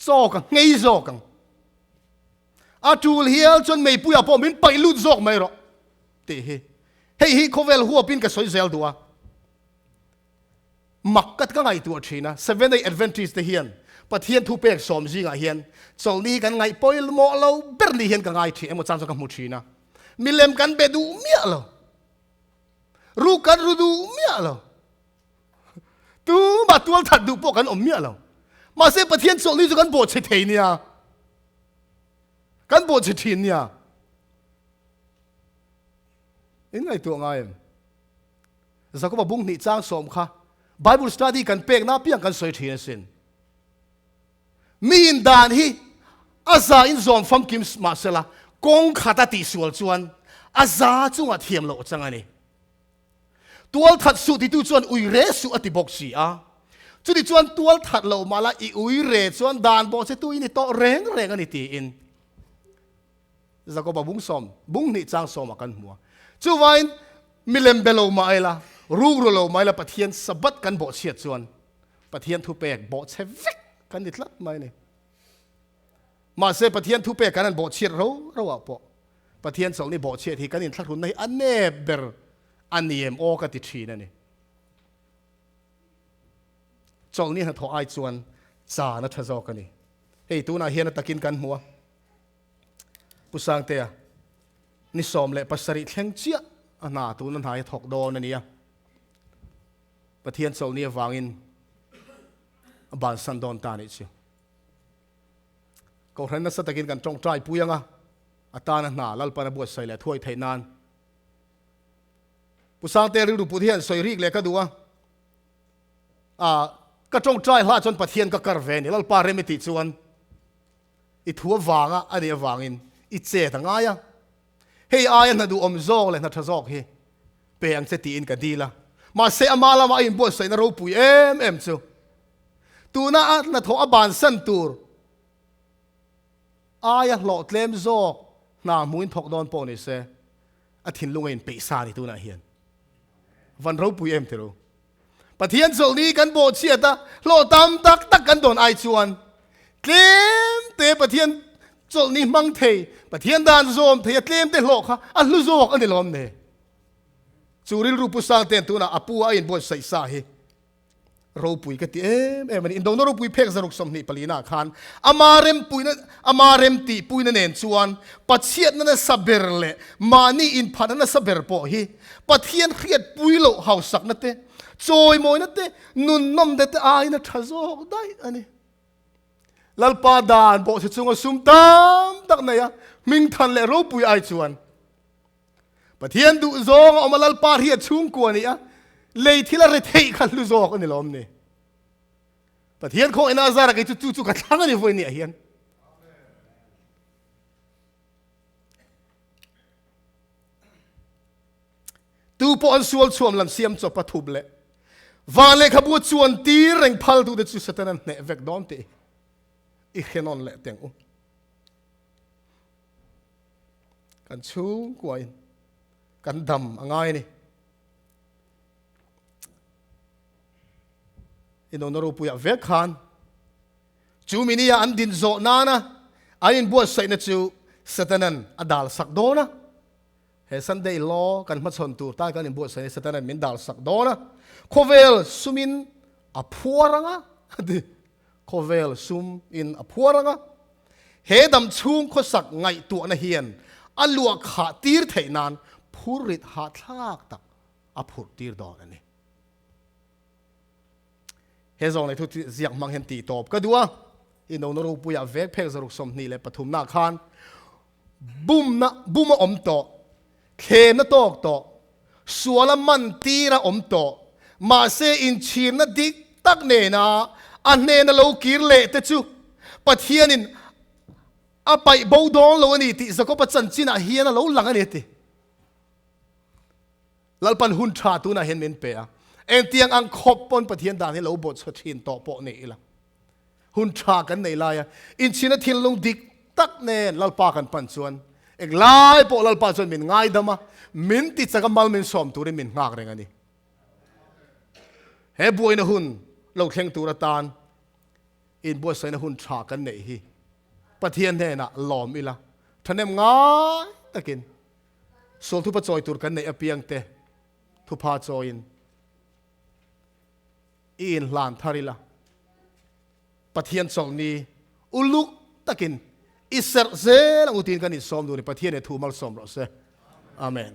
chaw ka nghei zawk ang. A tul hial chuan meipuiah pawh min paih lut zawk mai rawh tih hi. Hei hi khawvel huapin ka sawi zel duh a. Mak ka ka ngaihtuah thin a, Seventh-day Adventist te hian Pathian thupek sawm zingah hian chawlhni hi kan ngaih pawimawh lo ber ni hian ka ngai thin emaw chang chuan ka hmu thin a. Milem kan be duh miah lo. Ru kan ru duh miah lo. Tumah tual that duh pawh kan awm miah lo. Mahse Pathian chawlhni chu kan bawhchhe thei nia. Kan bawhchhe thin nia. In ngaihtuah ngai em? Jakoba bung hnih chang sawm kha Bible study kan pek na piang kan sawi thin asin. Mi in dan hi a za in zawm famkim mahsela kawng khat a tihsual chuan a za chungah thiam loh chang a ni. Tual that suh titu chuan ui re suh a ti bawk si a. Chuti chuan tual that loh mah la i ui re chuan dan bawh che tu i ni tawh reng reng a ni tiin Jakoba bung sawm, bung hnih chang sawmah kan hmu a. Chuvain milem be lo mah ila, rukru lo mah ila Pathian Sabbath kan bawhchhiat chuan Pathian thupek bawhchhe vek kan ni tlat mai a ni. Mahse Pathian thupek kan han bawhchhiat ro ro ah pawh Pathian chawlhni bawhchhiat hi kan inthlahrunna hi a nep ber a ni em aw ka ti thin a ni. Chawlhni hnathawh ai chuan chan a tha zawk a ni. Hei tunah hian a takin kan hmu a. Pu Sangtea, ni 17 thleng chiah a hna tuna hnai a thawk dawn a nia. Pathian chawlhni avangin a bansan dawn ta nih chu. Kohhran nasa takin kan tawngtai pui anga a tana hna Lalpan a buatsaih leh thuai theih nan. Pu Sangte rilru put hian sawi rik leh ka duh a, a ka tawngtai hlah chuan Pathian ka kar ve ni Lalpa rem i tih chuan i thu avanga a nih avangin i chet a ngai a. Hei aia hna duhawm zawk leh hna tha zawk hi pe ang che tiin ka dil a. Mahse ama lama a inbuatsaihna ropui em em chu tuna a hnathawh a bansan tur aia hlawh tlem zawk hna hmuin thawk dawn pawh ni se a thinlung a inpeih sa a ni tunah hian. Van ropui em tiro. Pathian chawlhni kan bawhchhiat a, hlawh tam tak tak kan dawn ai chuan tlem te Pathian chawlhni hmang thei, Pathian dan zawm thei a tlem te hlawh kha a hlu zawk a ni lawm ne. Chu rilru pu sang ten tunah a pu a inbuatsaih sa hi ropui ka ti em em a ni. Indona ropui phek zaruk 24 ah khan ama rempuina ama remtihpuina nen chuan Pathianna nasa ber leh mahni inphatna nasa ber pawh hi Pathian hriatpui loh hausakna te, chawimawina te, nunnawmna te aiin a tha zawk daih a ni. Lalpa dan bawhchhe chunga sum tam tak nei a, hmingthan leh ropui ai chuan Pathian duh zawng a awm a, Lalpa hriat chhungkua ni a, lei thil a re theih kha hlu zawk a ni lawm ni. Pathian khawngaihna a zara kei chu chu chu ka thlang a ni vawi ni ah hian. Tu pawh an sual chhuam lam siam chawp a thup leh van lehkhabu a chuan tir reng phal tu te chu Satan an hneh vek dawn tih i hre nawn leh teng u. Kan chhungkua in kan dam a ngai a ni. Inona ropuiah vek khan Chu minia an din zawh nana an inbuatsaihna chu Satanan a dal sak dawn a. He Sunday Law kan hmachhawn tur tan kan inbuatsaihna Satanan min dal sak dawn a. Khawvel sumin a phuar ang a, a ti. Khawvel sum in a phuar ang a. He dam chhung khawsak ngaihtuahna hian a luah khah tir theih nan phurrit hahthlak tak a phurh tir dawn a ni. He zawng leh thu ziak hmang hian tih tawp ka duh a, i nona ropuiah vek phek 123 nah khan bumna bum a awm tawh, thlemna tawk tawh, suala man tir a awm tawh, mahse inchhirna dik tak nena a hnena lo kir leh te chu Pathianin a paih bo dawn lo a ni tih Jakoba chanchinah hian a lo lang a ni a ti. Lalpan hun tha tunah hian min pe a, engtiang ang khawp pawn Pathian dan hi lo bawhchhuah thin tawh pawh nei ila, hun tha kan nei laia inchhina thinlung dik tak nen Lalpa kan pan chuan englai pawh Lalpa chuan min ngaidam a, min ti chak a, mal min sawm turin min nghak reng a ni. He buaina hun lo thleng tur atan inbuatsaihna hun tha kan neih hi Pathian hnenah lawm ila, thahnem ngai takin Sual thupa chawi tur kan neih apiang te thupha chawiin i inhlan thar ila, Pathian chawlhni uluk takin i serh zel ang u tiin kan insawm duh a ni. Pathian he thu malsawm rawh se. Amen.